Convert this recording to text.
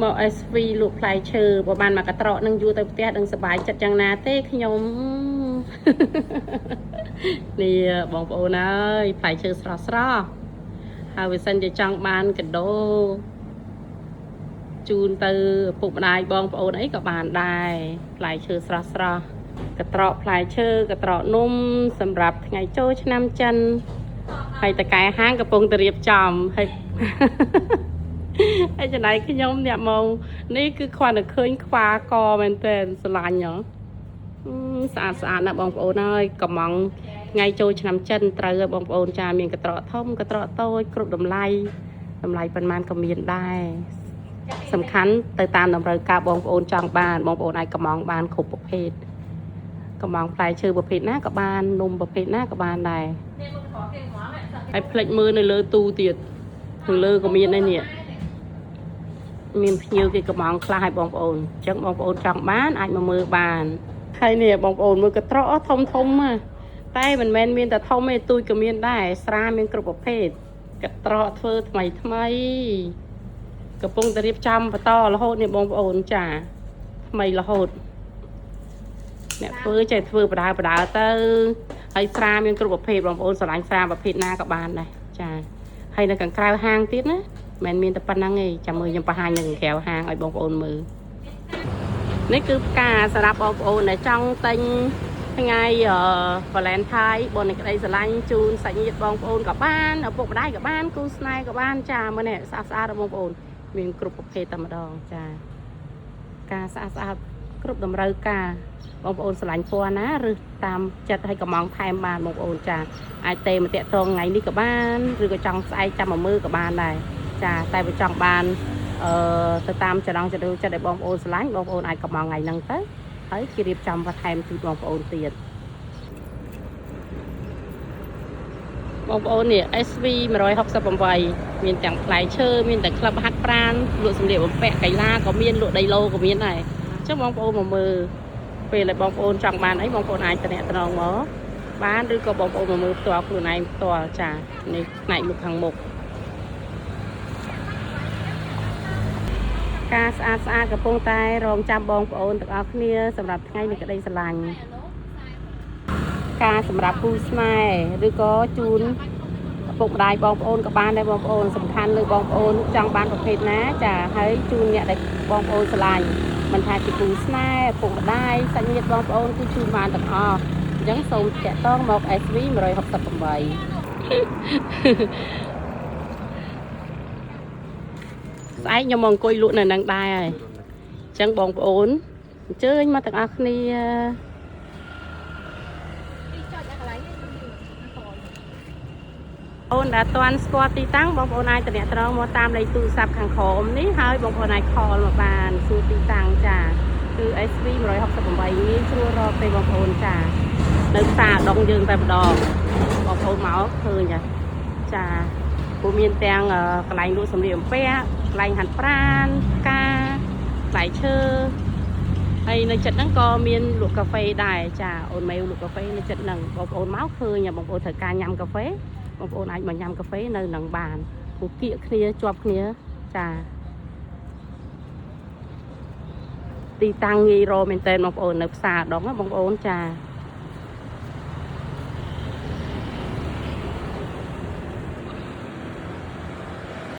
មក SV លក់ផ្លែឈើបើបានមកកត្រកនឹងយួរទៅផ្ទះដឹងសប្បាយចិត្តយ៉ាងណាទេខ្ញុំ នេះបងប្អូនអើយផ្លែឈើស្រស់ស្រស់ហើយបើសិនជាចង់បានកដោជូនទៅឪពុកម្ដាយបងប្អូនអីក៏បានដែរផ្លែឈើស្រស់ស្រស់កត្រកផ្លែឈើកត្រកនំសម្រាប់ថ្ងៃចូលឆ្នាំចិនហើយតកែហាងកំពុងតែរៀបចំហើយ ហើយចំណែកខ្ញុំអ្នកមកនេះគឺគ្រាន់តែឃើញខ្វាកមែនតើស្រឡាញ់ហ៎អឺស្អាតស្អាតណាស់បងប្អូនអើយកំងថ្ងៃចូលឆ្នាំចិនត្រូវហើយបងប្អូនចាមានកត្រកធំកត្រកតូចគ្រប់តម្លៃតម្លៃប៉ុន្មានក៏មានដែរសំខាន់ទៅតាមតម្រូវការបងប្អូនចង់បានបងប្អូនអាចកំងបានគ្រប់ប្រភេទកំងផ្លែឈើប្រភេទណាក៏បាននំប្រភេទណាក៏បានដែរហើយផ្លិចមើលនៅលើទូទៀតខាងលើក៏មានដែរនេះ មានភ្ញៀវគេកំងខ្លះឲ្យបងប្អូនអញ្ចឹងបងប្អូនចង់បានអាចមកមើលបានហើយនេះបងប្អូនមើលកត្រកធំធំណាតែមិនមែនមានតែធំទេទូចក៏មានដែរស្រាមានគ្រប់ប្រភេទកត្រកធ្វើថ្មីថ្មីកំពុងតែរៀបចំបន្តរហូតនេះបងប្អូនចាថ្មីរហូតអ្នកធ្វើចេះធ្វើបដាបដាទៅហើយស្រាមានគ្រប់ប្រភេទបងប្អូនស្រឡាញ់ស្រាប្រភេទណាក៏បានដែរចាហើយនៅខាងក្រៅហាងទៀតណា មិនមានតែប៉ុណ្្នឹងទេចាំមើលខ្ញុំបង្ហាញនៅក្រៅហាងឲ្យបងប្អូនមើលនេះគឺផ្កាសម្រាប់បងប្អូនដែលចង់ទិញថ្ងៃអឺ Valentine បុណ្យនៃក្តីស្រឡាញ់ជូនសាច់ញាតិបងប្អូនក៏បានឪពុកម្ដាយក៏បានគូស្នេហ៍ក៏បានចាមើលនេះស្អាតស្អាតរបស់បងប្អូនមានគ្រប់ប្រភេទតែម្ដងចាការស្អាតស្អាតគ្រប់តម្រូវការបងប្អូនស្រឡាញ់ពណ៌ណាឬតាមចិត្តឲ្យកំងថែមបានបងប្អូនចាអាចទេមកតាក់ទងថ្ងៃនេះក៏បានឬក៏ចង់ស្អែកចាំមកមើលក៏បានដែរ ចាតែបើចង់បានអឺទៅតាមចំណងចំណូលចិត្តឲ្យបងប្អូនស្រឡាញ់បងប្អូនអាចកំងថ្ងៃហ្នឹងទៅហើយគេរៀបចំបន្ថែមជូនបងប្អូនទៀតបងប្អូននេះ SV 168មានទាំងផ្លែឈើមានទាំងក្លឹបហាត់ប្រាណលក់សម្លៀកបំពាក់កីឡាក៏មានលក់ដីឡូក៏មានដែរអញ្ចឹងបងប្អូនមកមើលពេលដែលបងប្អូនចង់បានអីបងប្អូនអាចតំណតំណងមកបានឬក៏បងប្អូនមកមើលផ្ទាល់ខ្លួនឯងផ្ទាល់ចានេះផ្នែកមុខខាងមុខ ការស្អាតស្អាតកំពុងតែរងចាំបងប្អូនទាំងអស់គ្នាសម្រាប់ថ្ងៃនៃក្តីស្រឡាញ់ការសម្រាប់គូស្នេហ៍ឬក៏ជូនឪពុកម្ដាយបងប្អូនក៏បានដែរបងប្អូនសំខាន់លើបងប្អូនចង់បានប្រភេទណាចាហើយជូនអ្នកដែលបងប្អូនស្រឡាញ់មិនថាជាគូស្នេហ៍ឪពុកម្ដាយសាច់ញាតិបងប្អូនគឺជូនបានទាំងអស់អញ្ចឹងសូមតាក់ទងមក SV 168ស្អែកខ្ញុំមកអង្គុយលក់នៅនឹងដែរហើយ អញ្ចឹងបងប្អូនអញ្ជើញមកទាំងអស់គ្នាអូនដែលអត់ទាន់ស្គាល់ទីតាំងបងប្អូនអាចតំណត្រងមកតាមលេខទូរស័ព្ទខាងក្រោមនេះហើយបងប្អូនអាច call មកបានសួរទីតាំងចាគឺ SV 168ងាយស្រួលរកទេបងប្អូនចានៅផ្សារដងយើងតែម្ដងបងប្អូនមកឃើញចាចាព្រោះមានទាំងកន្លែងលក់សម្លៀកបំពាក់កន្លែងហាត់ប្រាណផ្កាផ្លែឈើ ហើយនៅចិត្តហ្នឹងក៏មានលក់កាហ្វេដែរចាអូនមេវលក់កាហ្វេនៅចិត្តហ្នឹងបងប្អូនមកឃើញបងប្អូនត្រូវការញ៉ាំកាហ្វេបងប្អូនអាចមកញ៉ាំកាហ្វេនៅហ្នឹងបានព្រោះគៀកគ្នាជាប់គ្នាចាទីតាំងងាយរកមែនតើបងប្អូននៅផ្សារដងណាបងប្អូនចា